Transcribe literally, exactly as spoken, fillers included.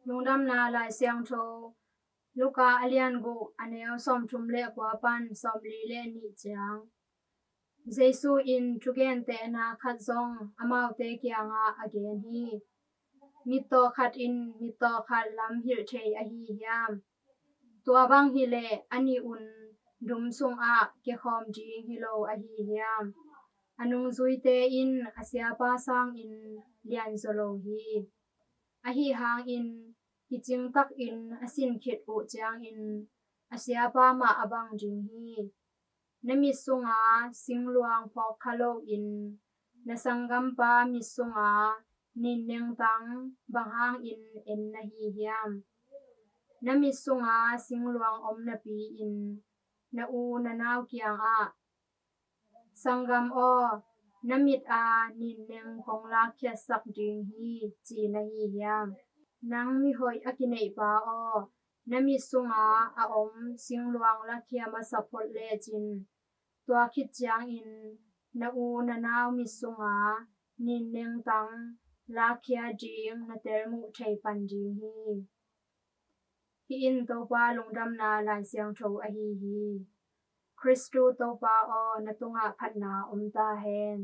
Lungdamna Lai Siangtho, Luka a lian guk, a neu sawmthum le kua pan sawmli le nih ciang. Jesu in thugentehna khat zong amaute kiangah a gen hi. Mittaw khat in mittaw khat lam hilh thei ahi hiam? Tua bang hileh a nih un dum sungah kiakhawm ding hi lo ahi hiam? A nungzuite in a siapa sangin lianzaw lo hi. Ahi hangin kicingtakin a sin khit uh ciangin a siapa mah a bang ding hi. Na mit sunga singluang phawkkha loin na sanggampa mit sunga ninnengtang bang hangin en na hi hiam? Na mit sunga singluang om napi-in na u na nau kiangah, "Sanggam aw, na mit a ninneng kong lakkhiatsak ding hi," ci na hi hiam? Nang mihoih a kineihpa aw, na mit sunga a om singluang lakhia masa phot lecin, tua khit ciangin na u na nau mit sunga ninnengtang lakhia ding na telmuh thei pan ding hi. Hih in Topa lungdamna Lai Siangtho ahi hi. Khristu Topa aw, na tungah phatna om ta hen.